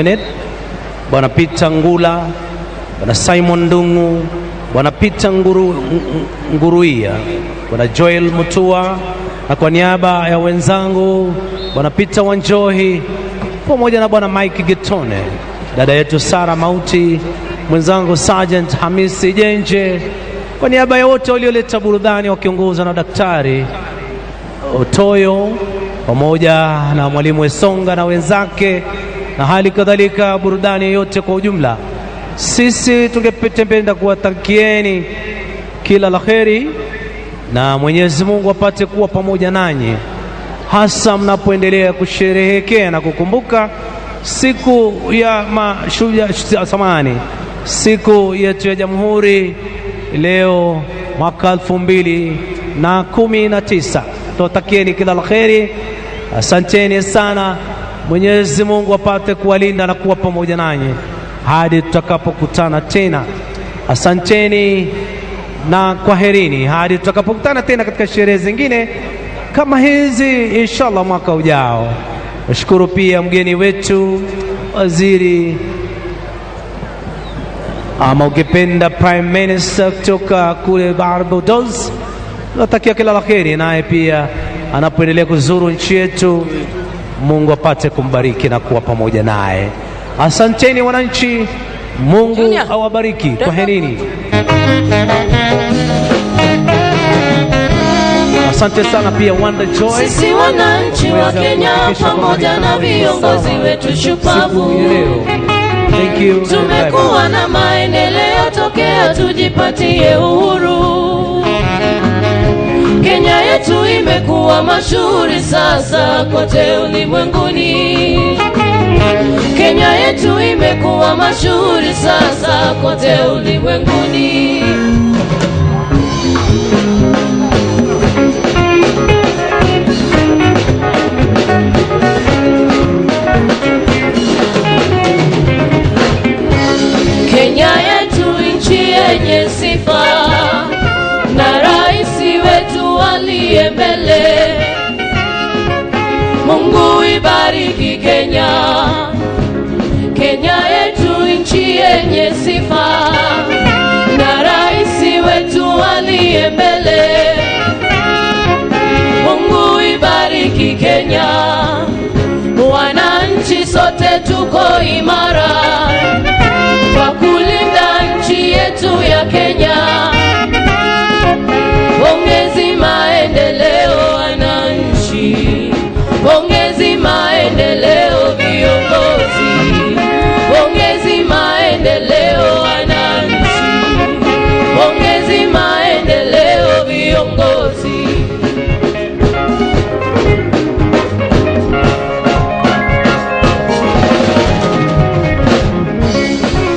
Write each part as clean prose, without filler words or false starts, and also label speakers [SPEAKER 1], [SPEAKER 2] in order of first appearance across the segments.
[SPEAKER 1] Unit, Bwana Peter Ngula, Bwana Simon Ndungu, Bwana Peter Nguruia, Bwana Joel Mutua, na kwa niaba ya wenzangu Bwana Peter Wanjohi pamoja na Bwana Mike Gitone, dada yetu Sara Mauti, mwenzangu Sergeant Hamisi Jenje, kwa niaba ya wote walioleta burudani wakiongozwa na Daktari Otoyo pamoja na Mwalimu Esonga na wenzake, na hali kadhalika burudani yote kwa ujumla, sisi tungependa kuwatakieni kila la kheri na Mwenyezi Mungu apate kuwa pamoja nanyi, hasa mnapoendelea kusherehekea na kukumbuka siku ya mashujaa, samahani, siku yetu ya Jamhuri leo mwaka 2019. Tuwatakieni kila la kheri, asanteni sana. Mwenyezi Mungu apate kuwalinda na kuwa pamoja nanyi hadi tutakapokutana tena. Asanteni na kwaherini hadi tutakapokutana tena katika sherehe zingine kama hizi inshallah mwaka ujao. Nashukuru pia mgeni wetu waziri ama ukipenda Prime Minister kutoka kule Barbados, natakia kila la kheri, naye pia anapoendelea kuzuru nchi yetu, Mungu apate kumbariki na kuwa pamoja naye. Asanteni wananchi, Mungu
[SPEAKER 2] Junior.
[SPEAKER 1] awabariki. Kwaherini. Asante sana pia Wonder Joy.
[SPEAKER 2] Sisi wananchi wa
[SPEAKER 1] kuweza
[SPEAKER 2] Kenya
[SPEAKER 1] kuhakikisha kwamba
[SPEAKER 2] pamoja na
[SPEAKER 1] mitambo iko
[SPEAKER 2] viongozi
[SPEAKER 1] sawa
[SPEAKER 2] wetu
[SPEAKER 1] siku
[SPEAKER 2] shupavu
[SPEAKER 1] ya leo. Thank you and bye bye.
[SPEAKER 2] tumekuwa na maendeleo tokea tujipatie uhuru. Kenya yetu imekuwa mashuhuri sasa kote ulimwenguni. Kenya yetu imekuwa mashuhuri sasa kote ulimwenguni. Kenya yetu nchi yenye sifa na rais wetu aliye mbele. Mungu ibariki Kenya, Kenya yetu nchi yenye sifa na rais wetu aliye mbele. Mungu ibariki Kenya, wananchi sote tuko imara kwa kulinda nchi yetu ya Kenya. Pongezi maendeleo wananchi, pongezi maendeleo viongozi, pongezi maendeleo wananchi, pongezi maendeleo viongozi.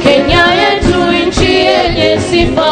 [SPEAKER 2] Kenya yetu nchi yenye sifa